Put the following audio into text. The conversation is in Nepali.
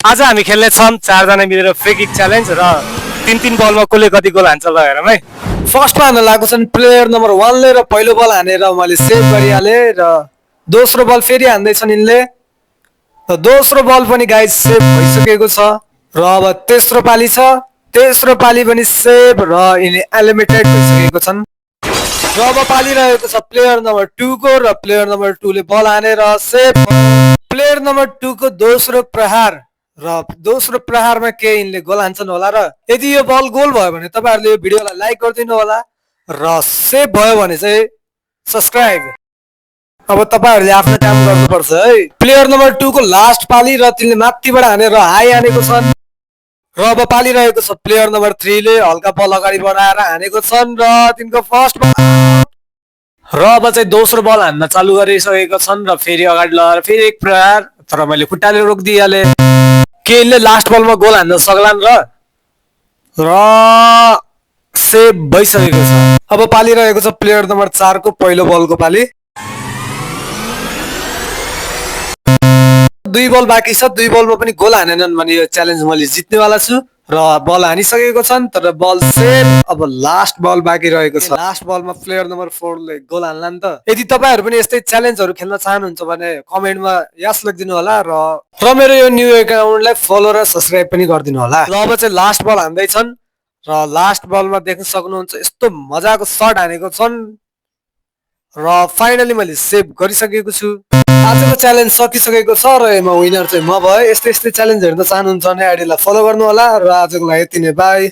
आज हामी खेल्नेछौँ 4 जना मिलेर फ्री किक च्यालेन्ज र 3-3 बलमा कसले कति गोल हान्छ ल हेरौँ है। फर्स्टमा हान्न लागेको छन् प्लेयर नम्बर 1 ले र पहिलो बल हानेर मैले सेभ गरिहाले र दोस्रो बल फेरि हान्दैछन् यिनले र दोस्रो बल पनि गाइज सेभ भइसकेको छ र अब तेस्रो पाली छ। तेस्रो पाली पनि सेभ र यिनी एलिमिनेटेड भइसकेको छन् र अब पाली रहेको छ प्लेयर नम्बर 2 को र प्लेयर नम्बर 2 ले बल हानेर सेभ। प्लेयर नम्बर 2 को दोस्रो प्रहार र दोस्रो प्रहारमा के यिनले गोल हान्छन् होला र यदि यो बल गोल भयो भने तपाईहरुले यो भिडियोलाई लाइक गरिदिनु होला र सेभ भयो भने चाहिँ सब्स्क्राइब। अब तपाईहरुले आफ्नो काम गर्नुपर्छ है। प्लेयर नम्बर 2 को लास्ट पाली र तिनले माथिबाट हानेर हाई हानेको छन् र अब पाली रहेको छ प्लेयर नम्बर 3 ले हल्का बल अगाडि बढाएर हानेको छन् र तिनको फर्स्ट बल र अब चाहिँ दोस्रो बल हान्न चालु गरिसकेको छन् र फेरि अगाडि लगाएर फेरि एक प्रहार तर मैले खुट्टाले रोकिदिइहाले। के यिनले लास्ट बलमा गोल हान्न सक्लान् र सेभ भइसकेको छ। अब पाली रहेको छ प्लेयर नम्बर 4 को पहिलो बलको पाली। 2 बल बाँकी छ। 2 बलमा पनि गोल हानेनन् भने यो च्यालेन्ज मैले जित्नेवाला छु र बल हानिसकेको छन् तर बल सेभ। अब लास्ट बल बाँकी रहेको छ। लास्ट बलमा प्लेयर नम्बर 4 ले गोल हान्ला नि त। यदि तपाईहरु पनि यस्तै च्यालेन्जहरु खेल्न चाहनुहुन्छ भने कमेन्टमा यस लेखिदिनु होला र मेरो यो न्यू अकाउन्टलाई फलो र सब्स्क्राइब पनि गरिदिनु होला। ल अब चाहिँ लास्ट बल हान्दै छन् र लास्ट बलमा देख्न सक्नुहुन्छ यस्तो मजाको शट हानेको छन् र फाइनली मैले सेभ गरिसकेको छु। आजको च्यालेन्ज सकिसकेको छ र यसमा विनर चाहिँ म भए। यस्तै च्यालेन्ज हेर्न चाहनुहुन्छ भने आइडीलाई फलो गर्नु होला र आजको लागि यति नै बाइ।